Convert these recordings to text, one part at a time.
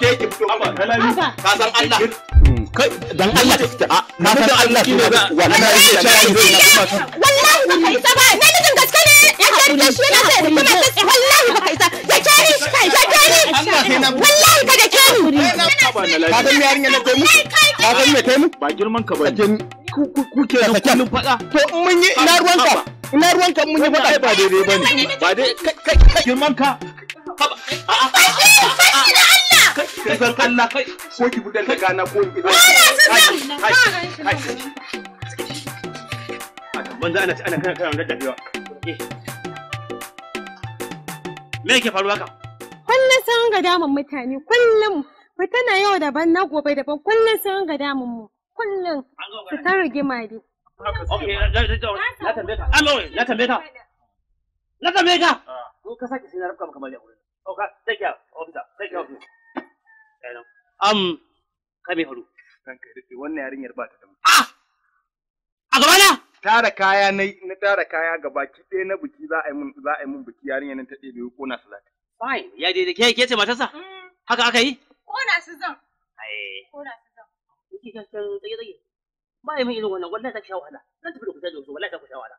Ke ki fito. Ka san Allah. Kai dan Allah ka fita. Ka san Allah ki ne wallahi wallahi baka isa ba. Namijin gaske ne. Ya kare shi yana sai da kuma tsatsi wallahi baka isa. Ya kare shi kai ya kare. Wallahi ka da kare. Ka san me yarinya na kai mu? Ka san me kai mu? Ba girman ka bane. Ku ke da kullun fada. To mun yi ina ruwanka? Ina ruwanka mun yi fada ba daidai bane. Ba dai kai girman ka. Kai san Allah kai ko ki budan da gana ko ki kai. Banza ana ana kana kana da dafiwa. Me yake faruwa ka? Kullum sun ga damun mutane kullum fitana yau daban na gobe daban kullum sun ga damun mu kullum su ta rigima dai. Okay, na tambaye ka. Na tambaye ka. Na tambaye ka. Ko ka sake sai na rafka maka mali a gurin. Okay, take care officer, take care of you. Kai me faru? Ranka ya daɗe wannan yarinyar ba ta da mutunci. Ah! A gaba na? Tara kaya na tara kaya gabaki ɗaya na biki za a yi mun biki yarinyar nan ta ɗebe kona su za ta. Fine, ya daidai ke ke ce matarsa? Haka aka yi? Kona su zan. Ai. Kona su zan. Kike kan tsage tsage. Ba yi min irin wannan wallahi ta sha wahala. Zan tafi da ku da su wallahi ta ku sha wahala.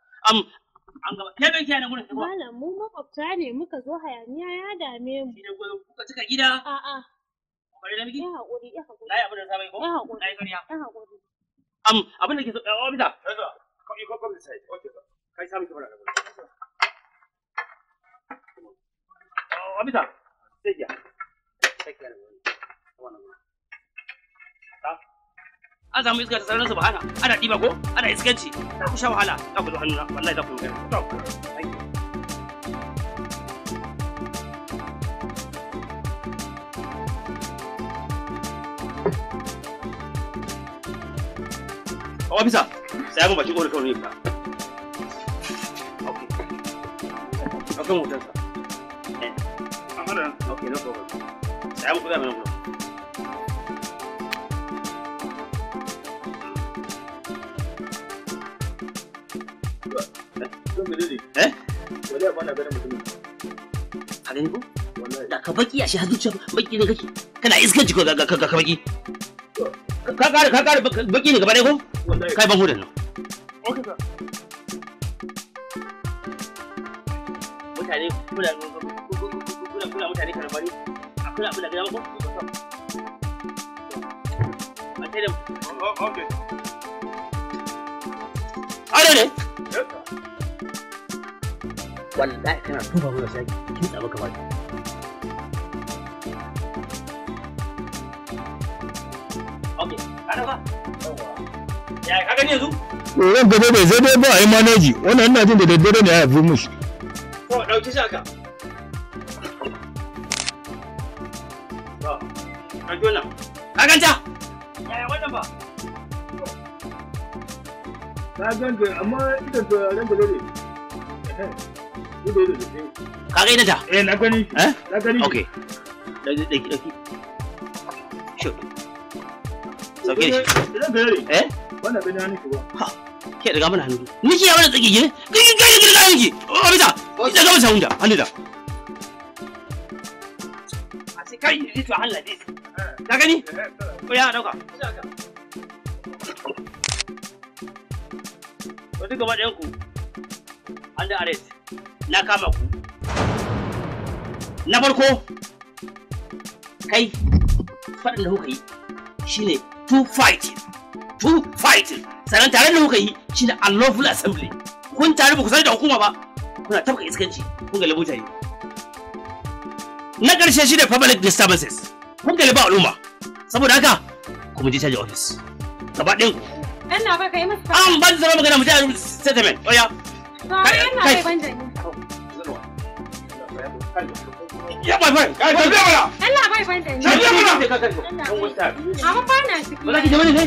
An gaba ke me kiyaye gurin? Malam mu makwabta ne muka zo hayaniya ya dame mu. Shi ne kuka cika gida? A'a. Bari da miki? Ya haƙuri, ya haƙuri. Nayi abin da sabai ko? Ya haƙuri. Nayi ƙarya. Ya haƙuri. Abin da ke so officer. Come this side. Okay sir. Kai sami kamar da gurin. Officer. Sai ya. Sai ya. Wannan. An samu iska ta sararin subhana ana ɗiba ko ana iskanci za ku sha wahala za ku zo hannuna wallahi za ku yi magana. Officer, sai mun baki ƙorafi ne fa. Okay. Akan hotonsa. Eh. Okay, no problem. Sai mun kuɗa mana gurin. Eh? Wallahi ba na ganin mutumin. Ka gani ko? Wallahi. Da ka baki a shi har zuciya baki ne kake. Kana iskanci ko ga ka baki. Ka kare baki ne gaba ɗaya ko? Wallahi. Kai ban hudan nan. Okay sir. Mutane kuna kuna mutane karambani. Akwai abin da gida ko? A tare da Okay. Ado ne? Yes sir. Wallahi kana tuba mana sai kin tsaba ka baki. Okay, ka dauka? Ya ka gani yanzu? Ran gaba bai zai dai ba a yi manaji wannan ina jin da daddare ne ya haifi mushi. To dauki shi haka. To, dauki wannan. Ka ganta? Yaya wannan ba? Na ganta amma idan to ran da dare. Ido da sai. Ka ga ta? Eh na gani. Eh? Na gani. Okay. Dauki dauki dauki. Shoot. Sauke shi. Idan da dare. Eh? Wannan gani hannun ki ba. Ha. Ke daga mana hannu. Ni ki ya mana tsaki ne? Gigi gigi gigi gigi. O bisa. Ita ga masa hunda, hannu da. A sai kai ni to Allah this. Ka gani? Ko ya dauka. To duka gaba ɗayan ku. Under arrest. Na kama ku. Na farko kai faɗin da kuka yi shine two fighting. Two fighting. Sannan taron da kuka yi shine unlawful assembly. Kun taru ba ku sanar da hukuma ba. Kuna tafka iskanci. Kun galibi mutane. Na ƙarshe shine public disturbances. Kun galibi al'umma. Saboda haka kuma je caji office. Gaba ɗayan ku. Dan na bai kai masa. An ban zama magana mu je a statement. Oya. To yana kai. bai ban da ni. Ya bai bai. Kai tafiya mana. Allah bai ban da ni. Tafiya mana. Amma ba na ciki. Ba za ki je bane ne?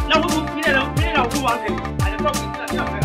Na hudu, ni ne na hukuma hankali. A da top, ina